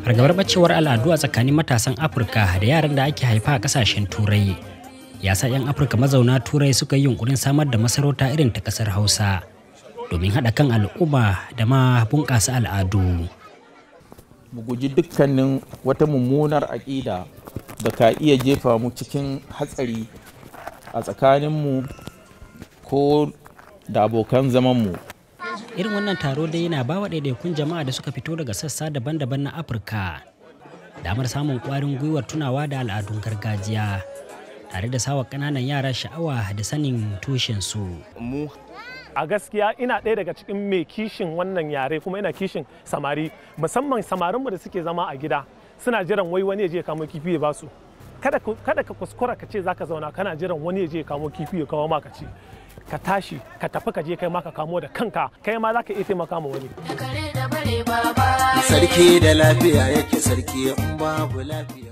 Fargabar bacewar al'adu a tsakanin matasan Afirka da yaran da ake haifa a kasashen Turai ya sa 'yan Afirka mazauna Turai suka yi yunkurin samar da masarauta irin ta kasar Hausa domin haɗa kan al'umma da ma bunƙasa al'adu. Mu guji dukkanin wata mummunar aƙida da ka iya jefa mu cikin hatsari a tsakaninmu ko da abokan zamanmu. Irin wannan taro dai yana ba wa ɗaiɗaikun jama'a da suka fito daga sassa daban-daban na Afirka damar samun ƙwarin gwiwar tunawa da al'adun gargajiya tare da sawa ƙananan yara sha'awa da sanin tushensu. Mu a gaskiya ina ɗaya daga cikin mai kishin wannan yare, kuma ina kishin samari, musamman samarinmu da suke zama a gida suna jiran wai wani ya je kamo kifi ya basu. Kada ka kuskura ka ce zaka zauna kana jiran wani ya je kamo kifi ya kawo maka ci. Ka tashi ka tafi ka je kai ma ka kamo da kanka, kai ma zaka iya taimaka ma wani. Sarki da lafiya yake sarki, in babu lafiya.